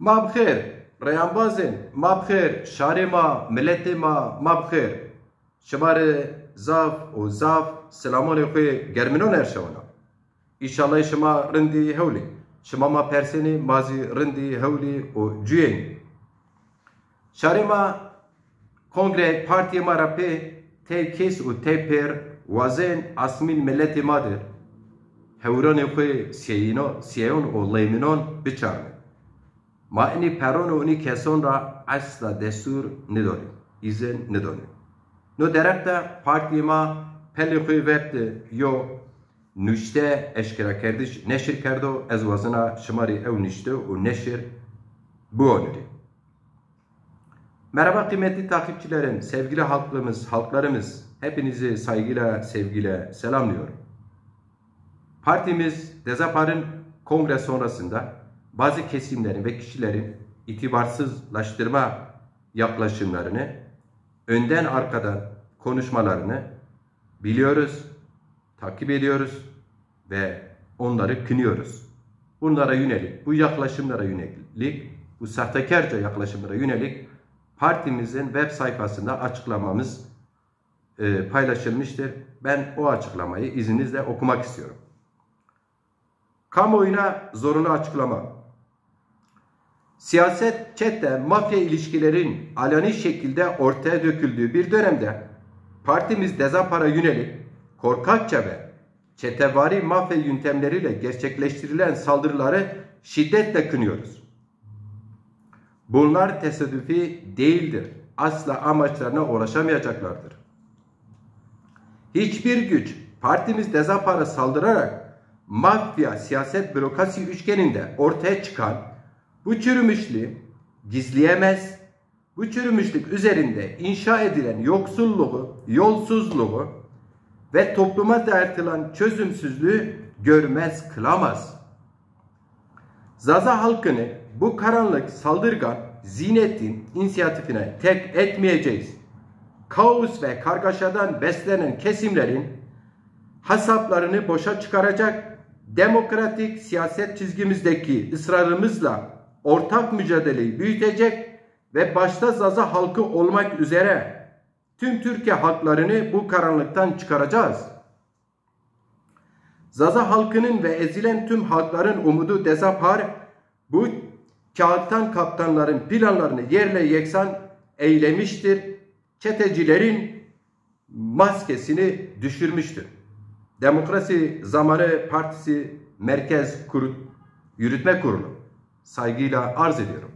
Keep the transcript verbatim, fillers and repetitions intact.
Ma bi xêr, reyambazên ma bi xêr, şarê ma, miletê ma, ma bi xêr. Şima rê zaf û zaf selamonê xo yê germinon erşawena. Înşallah şima rindî hewlî. Şima ma persenî, ma zî rindî hewlî û cuyên. Şarê ma, kongreyê partîyê ma ra pê tey kes û tey pêr wazên asmîn miletê ma de hewranê xo yê siyeyîno-, siyeyon û leyminon biçarnê. Ma inî peron û inî keson ra esla destûr nidonî, îzin nidonî. No derheq de partîyê ma pelê xo yê vert de yo nuşte eşkerakerdîş neşir kerdo. Ez wazena şima rê ew nuşte û neşir biwanirî. Merhaba kıymetli takipçilerim, sevgili halkımız, halklarımız, hepinizi saygıyla, sevgiyle selamlıyorum. Partimiz Dezapar'ın kongre sonrasında bazı kesimlerin ve kişilerin itibarsızlaştırma yaklaşımlarını, önden arkadan konuşmalarını biliyoruz, takip ediyoruz ve onları kınıyoruz. Bunlara yönelik, bu yaklaşımlara yönelik, bu sahtekarca yaklaşımlara yönelik partimizin web sayfasında açıklamamız, e, paylaşılmıştır. Ben o açıklamayı izninizle okumak istiyorum. Kamuoyuna zorunlu açıklama. Siyaset, çete, mafya ilişkilerin aleni şekilde ortaya döküldüğü bir dönemde partimiz Dezapar'a yönelik korkakça ve çetevari mafya yöntemleriyle gerçekleştirilen saldırıları şiddetle kınıyoruz. Bunlar tesadüfi değildir. Asla amaçlarına ulaşamayacaklardır. Hiçbir güç partimiz Dezapar'a saldırarak mafya siyaset bürokrasi üçgeninde ortaya çıkan bu çürümüşlüğü gizleyemez, bu çürümüşlük üzerinde inşa edilen yoksulluğu, yolsuzluğu ve topluma dayatılan çözümsüzlüğü görmez kılamaz. Zaza halkını bu karanlık saldırgan zihniyetin inisiyatifine terk etmeyeceğiz. Kaos ve kargaşadan beslenen kesimlerin hesaplarını boşa çıkaracak, demokratik siyaset çizgimizdeki ısrarımızla ortak mücadeleyi büyütecek ve başta Zaza halkı olmak üzere tüm Türkiye halklarını bu karanlıktan çıkaracağız. Zaza halkının ve ezilen tüm halkların umudu Dezapar bu kağıttan kaptanların planlarını yerle yeksan eylemiştir. Çetecilerin maskesini düşürmüştür. Demokrasi Zamanı Partisi Merkez Kuru-, Yürütme Kurulu. Saygıyla arz ediyorum.